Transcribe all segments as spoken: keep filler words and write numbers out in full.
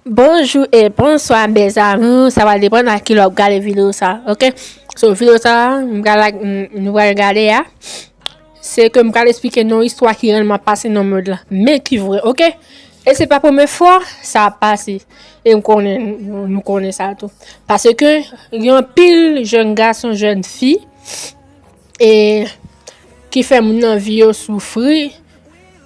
Bonjou e bonswa, mes amours. Sa va depann a ki lè w ap gade videyo sa, oke? So, videyo sa, m pral, m, nou pral gade a. Se ke m pral eksplike nou istwa ki reyèlman pase nan mond lan, men ki vre, oke? E se pa premye fwa sa ap pase. E m konnen, nou, nou konnen sa tou. Paske gen anpil jèn gason, jèn fi, e ki fè moun nan vi yo soufri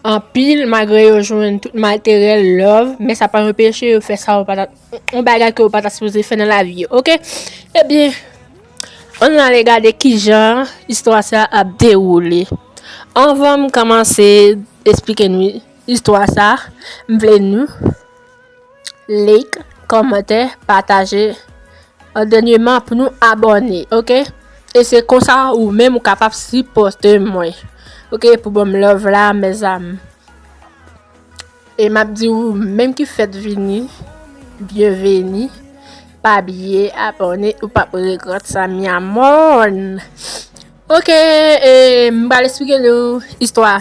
anpil, malgre yo jwenn tout materyèl, love, men sa pa anpeche yo fè sa yo pa ta, yon bagay ke yo pa ta sipoze fè nan lavi yo, oke? Ebyen, ann ale gade kijan istwa sa ap dewoule. Anvan m kòmanse eksplike nou istwa sa, m vle nou like, kòmante, pataje, an dènyeman pou nou abòne, oke? E se konsa ou menm ou kapab sipòte mwen, oke, pou ban m love la, mes amours. E m ap di ou menm ki fèk vini, byenveni. Pa bliye abòne, ou p ap regrèt sa, mi amor. Oke, e, m pral eksplike nou istwa.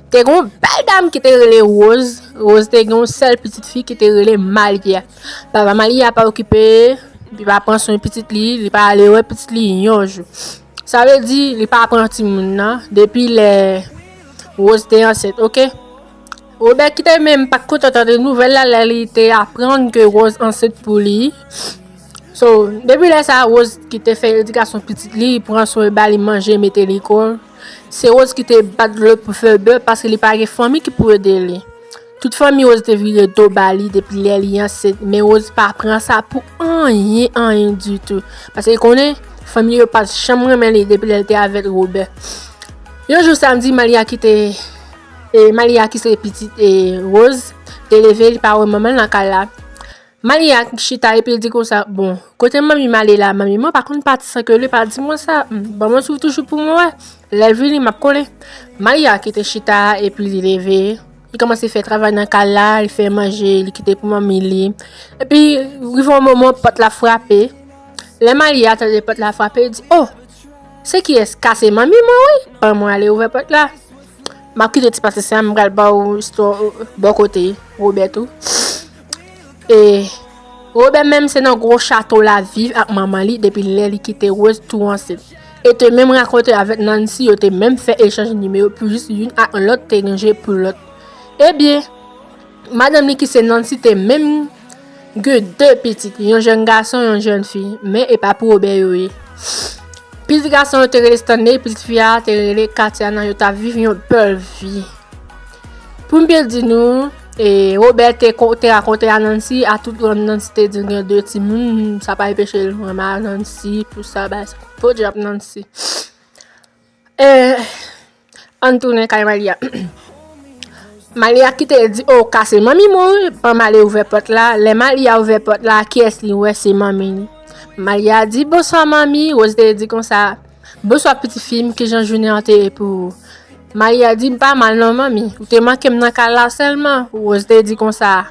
Te gen yon bèl dam ki te rele Rose. Rose te gen yon sèl pitit fi ki te rele Malia. Papa Malia pa okipe, li pa pran swen pitit li, li pa ale wè pitit li yon jou. Sa vle di, li pa pran timoun nan, depi lè Rose te ansent, oke? Robert ki te menm pa t kontan tande nouvèl la lè li te aprann ke Rose ansent pou li. So, depi lè sa, Rose ki te fè edikasyon pitit li, pran swen, ba li manje, mete lekòl. Se Rose ki te bat dlo pou fè bè paske li pa gen fanmi ki pou ede li. Tout fanmi Rose te vire do ba li depi lè li ansent, men Rose pa pran sa pou anyen, anyen ditou. Paske li konnen, fanmi yo pa t janm renmen li depi lè li te avèk Robert. Yon jou samdi, Malia ki te, e, Malia ki se pitit, e, Rose, te leve, li pa wè manman l nan kay la. Malia chita epi l di konsa, "Bon, kote manmi m ale la? Manmi mwen pa konn pati san ke li pa di mwen sa. Hmm, ban mwen swiv toujou pou mwen wè. Lè l vini, m ap konnen." Malia kite chita epi li leve. Li kòmanse fè travay nan kay la, li fè manje, li kite pou manmi li. Epi, rive yon moman, pòt la frape. Lè Malia tande pòt la frape, li di, "Oh, se kiyès? Ka se manmi mwen wi. Ban mwen ale ouvè pòt la." M ap kite ti pase sa, m pral ba w istwa bò kote Robert tou. E Robert menm se nan gwo chato la viv ak manman li depi lè li kite Rose tou ansent. E te menm rakonte avèk Nancy, yo te menm fè echanj nimewo pou jis youn ak lòt te gen je pou lòt. Ebyen, madanm li ki se Nancy te menm gen de pitit, yon jèn gason, yon jèn fi, men e pa pou Robert yo ye. Pitit gason yo te rele Stanley, pitit fi a te rele Katiana, yo t ap viv yon bèl vi. Pou m byen di nou, e, Robert te, ko- te rakonte a Nancy, a tout rans Nancy te di l gen de timoun, sa pa enpeche l renmen a Nancy, pou sa, ba, podyab Nancy. E, ann tounen kay Malia. Malia ki te di, "Oh, ka se manmi mwen wi, ban m ale ouvè pòt la." Lè Malia ouvè pòt la, kiyès li wè? Se manmi li. Malia di, "Bonswa, manmi." Rose te di konsa, "Bonswa, pitit fi m, kijan jounen an te ye pou ou?" Malia di, "M pa mal non, manmi. Ou te manke m nan kay la sèlman." Rose te di konsa,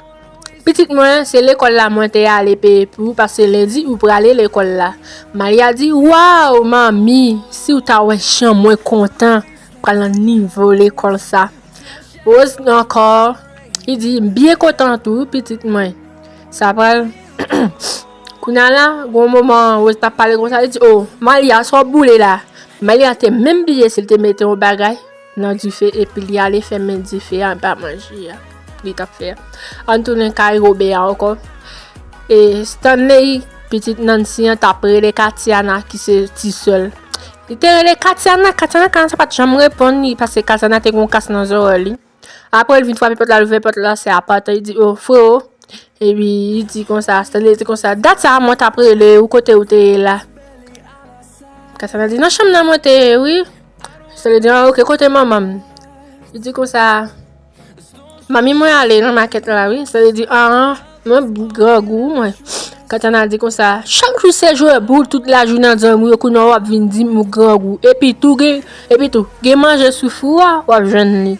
"Pitit mwen, se lekòl la mwen te ale peye pou ou, paske lendi ou prale lekòl la." Malia di, "Waw, manmi, si w ta wè jan mwen kontan pral nan nivo lekòl sa." Rose ankò, li di, "M byen kontan tou, pitit mwen." Sa pral, kounye a la, gon moman, Rose t ap pale konsa, li di, "Oh, Malia, sa w boule la?" Malia te menm bliye si l te mete yon bagay nan dife, epi li ale fèmen dife a, pa manje a li t ap fè a. Ann tounen kay Robert a ankò. E Stanley, pitit Nancy an, t ap rele Katiana, ki se ti sè l. Li te rele Katiana, Katiana, Katiana pa t janm reponn li, paske Katiana te gon kas nan zòrèy li. Apre, li vin frape pòt la, li ouvè pòt la, se apatan, li di, "Oh, freo." Epi, li di konsa, Stanley di konsa, "Dat sa, mwen t ap rele ou, kote ou te ye la?" Katiana di, "Nan chanm nan mwen te ye, wi." Stanley di, "Ah, oke, kote manman m?" Li di konsa, "Manmi mwen ale nan makèt la, wi." Stanley di, "Ah, mwen grangou, mwen." Katiana di konsa, "Chak jou se jwe boul tout lajounen ansanm, wi, kounye a w ap vin di m ou grangou. Epi tou, gen, epi tou, gen manje sou fou a, w ap jwenn li."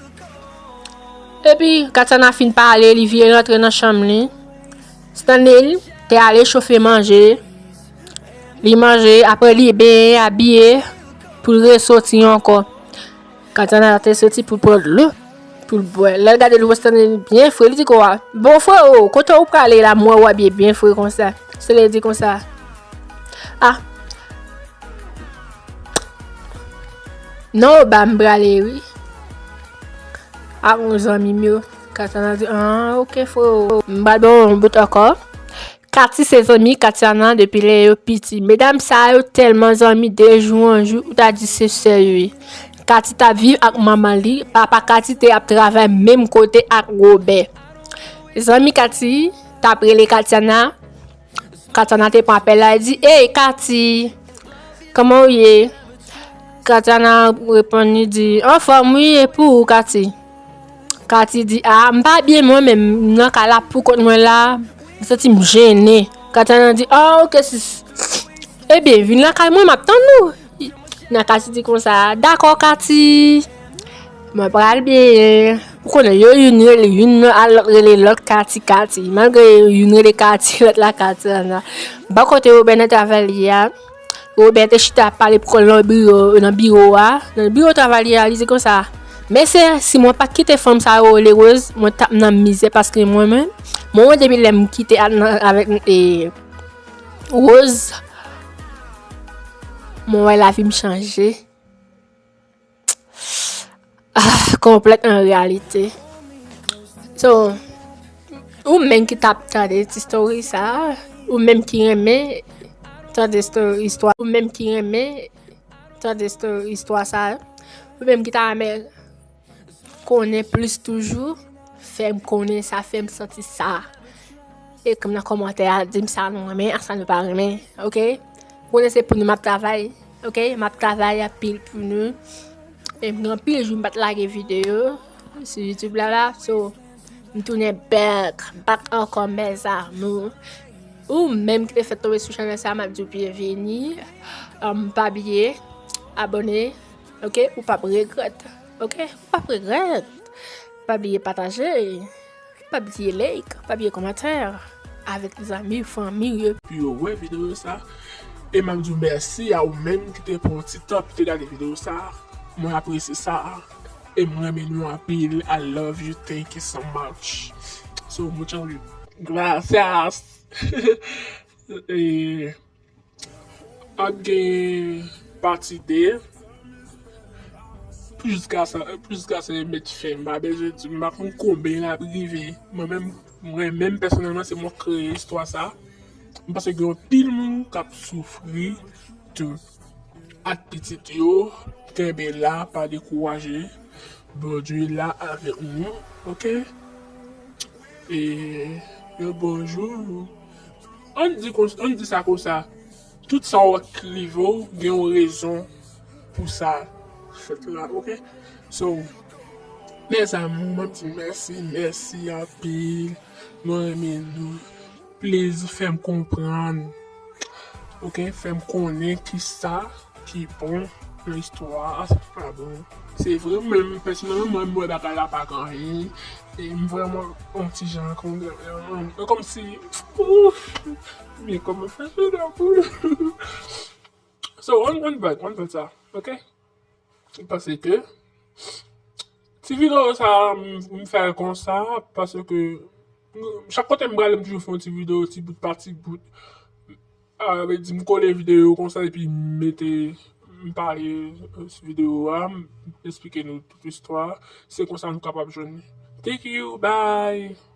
Epi, Katiana fin pale, li vire rantre nan chanm li. Stanley te ale chofe manje. Li manje, apre li benyen, abiye, pou l resoti ankò. Katiana te soti pou pran dlo. Pou l bwè. Lè l gade l, wè se tande byen fre, li di kwa? Bon, frero, kote ou prale la, m wè w abye byen fre konsa. Se lè l di konsa. Ah. Non, ba m prale, wi. Ak yon zanmi m yo. Katana di, ah, ok, frero. M pral ba w yon bout ankò. Katy se zanmi Katiana depi lè yo piti. Medam sa yo tèlman zanmi de jou an jou, ou ta di se sè yo ye. Katy t ap viv ak manman li, papa Katy te ap travay menm kote ak Robè. Zanmi Katy t ap rele Katiana. Katiana te pran apèl la, li di, "Ey, Katy, kòman w ye?" Katiana reponn, li di, "Anfòm, wi, e pou ou, Katy?" Katy di, "Ah, m pa byen mwen menm, m nan kay la poukont mwen la, m santi m jennen." Katiana di, "Ah, ok, sis. Ebyen, vin lakay mwen, m ap tann ou." Nan Katy di konsa, "Dakò, Katy. Mwen pral byen." Ou konnen, yo youn rele youn, nan al lòt rele lòt Katy, Katy. Malgre youn rele Katy, lòt la Katiana. Bò kote Robè nan travay li a, Robè te chita ap pale pou kò l nan biwo, nan biwo a, nan biwo travay li a, li di konsa, "Mesye, si mwen pa t kite fanm sa yo rele Rose, mwen t ap nan mizè paske mwen menm, mwen, mwen depi lè m kite a-, nan, avèk, e, Rose, mwen wè lavi m chanje." Ah, konplèt an reyalite. So, ou menm ki t ap tande ti story sa, ou menm ki renmen tande story, istwa, ou menm ki renmen tande story, istwa sa, ou menm ki ta renmen konnen plis toujou, fè m konnen sa, fè m santi sa. Ekri m nan kòmantè a, di m sa nou renmen, ak sa nou pa renmen, ok? Konnen se pou nou m ap travay, ok? M ap travay anpil pou nou. E m gen anpil jou m pa t lage videyo sou YouTube la, la. So, m tounen back, back ankò, mes amours. Ou menm ki te fèk tonbe sou chanèl sa, m ap di w byenveni. Um, pa bliye abòne, ok? Ou p ap regrèt, ok? Ou p ap regrèt. Pa bliye pataje. Pa bliye like, pa bliye kòmantè avèk zanmi, fanmi yo. Pou yo wè videyo sa. E m ap di w mèsi a ou menm ki te pran ti tan pou te gade videyo sa. Mwen apresye sa. E m renmen nou anpil. I love you. Thank you so much. So, muchas gracias. E, ap gen pati de. Jiskasan, jiskasan yo met fen. M pa bezwen di, m pa konn konbyen l ap rive. Mwen menm, mwen menm pèsonèlman, se mwen k kreye istwa sa. M panse gen anpil moun k ap soufri tou. Ak pitit yo, kenbe la, pa dekouraje. Bondye la avèk nou, ok? E, yon bon jou. Ann di kon-, ann di sa konsa. Tout sa w wè k rive w, gen yon rezon pou sa fèt la, ok? So, mes amours, m ap di mèsi, mèsi anpil. Mwen renmen nou. Please, fè m konprann. Ok, fè m konnen kisa ki bon nan istwa a, sa ki pa bon. Se vre, mwen menm, pèsonèlman, mwen, mwen wè bagay la pa gen anyen. E m vrèman yon ti jan kontan. E kòmsi, ouf, men kòman fè fè la pou. So, on, on vibe, on vibe sa, ok? Paske ti videyo sa, m, m fè l konsa, paske chak kote m prale, m toujou fè yon ti videyo, ti bout pa ti bout. A, vle di, m kole videyo konsa, epi m mete, m pale, euh, sou videyo a, m esplike nou tout istwa. Se konsa nou kapab jwenn li. Thank you, bye!